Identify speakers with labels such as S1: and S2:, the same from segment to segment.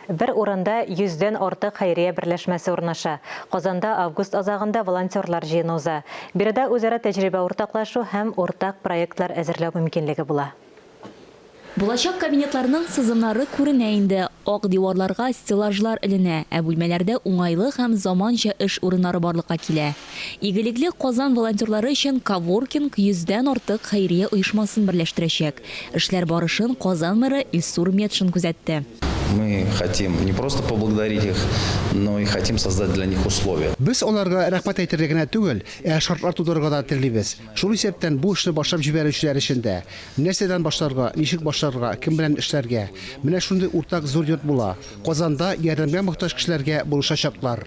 S1: Бер урында йөздән артык хәйрия берләшмәсе урнаша. Казанда август азагында волонтерлар җыены уза. Биредә үзара тәҗрибә уртаклашу һәм уртак проектлар әзерләү мөмкинлеге була.
S2: Булачак кабинетларның сызымнары күренә инде. Ак диварларга стеллажлар эленә, ә бүлмәләрдә уңайлы һәм заманча эш урыннары барлыкка килә. Игелекле Казан волонтерлары өчен коворкинг йөздән артык хәйрия оешмасын берләштерәчәк. Эшләр барышын Казан мэры Илсур Метшин күзәтте.
S3: Мы хотим не просто поблагодарить их, но и хотим создать для них условия.
S4: Без аларга рәхмәт әйтергә генә түгел, ә шартлар тудырырга да телибез. Шул исәптән бу эшне башлап җибәрүчеләр өчен дә. Нәрсәдән башларга, ничек башларга, кем белән эшләргә. Менә шундый уртак зур йорт була. Казанда ярдәмгә мохтаҗ кешеләргә булышачаклар.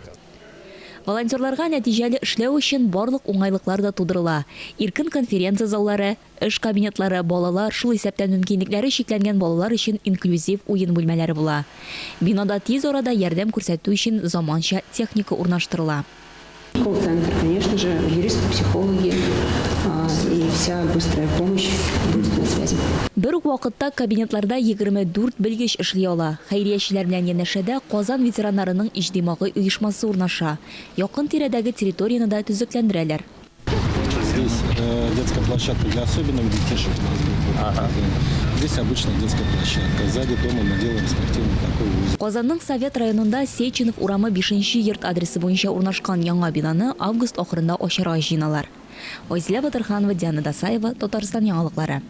S2: Волонтерларга нәтиҗәле эшләү өчен барлык уңайлыклар да тудырыла. Иркен конференция заллары, Эш кабинетлары, балалар, шул исәптән мөмкинлекләре чикләнгән балалар өчен инклюзив уен бүлмәләре була. Бинада тиз арада ярдәм күрсәтү өчен заманча техника урнаштырыла.
S5: Колл-центр, конечно же, юристы, психологи и вся быстрая помощь будет на связи.
S2: Бер үк вакытта кабинетларда 24 белгеч эшли ала. Хәйриячеләр белән янәшәдә Казан ветераннарының иҗтимагый оешмасы урнаша. Якын-тирәдәге территорияне дә төзекләндерәләр.
S6: Здесь э, детская площадка для особенных детишек у нас будет. Ага. Здесь обычная детская площадка. Сзади дома мы делаем спортивный такой узел.
S2: Казанның Совет районында Сеченов урамы 5 нче йорт адресы буенча урнашкан яңа бинаны август ахырында ачарга җыеналар. Айзилә Батырханова, Диана Дасаева, Татарстан яңалыклары.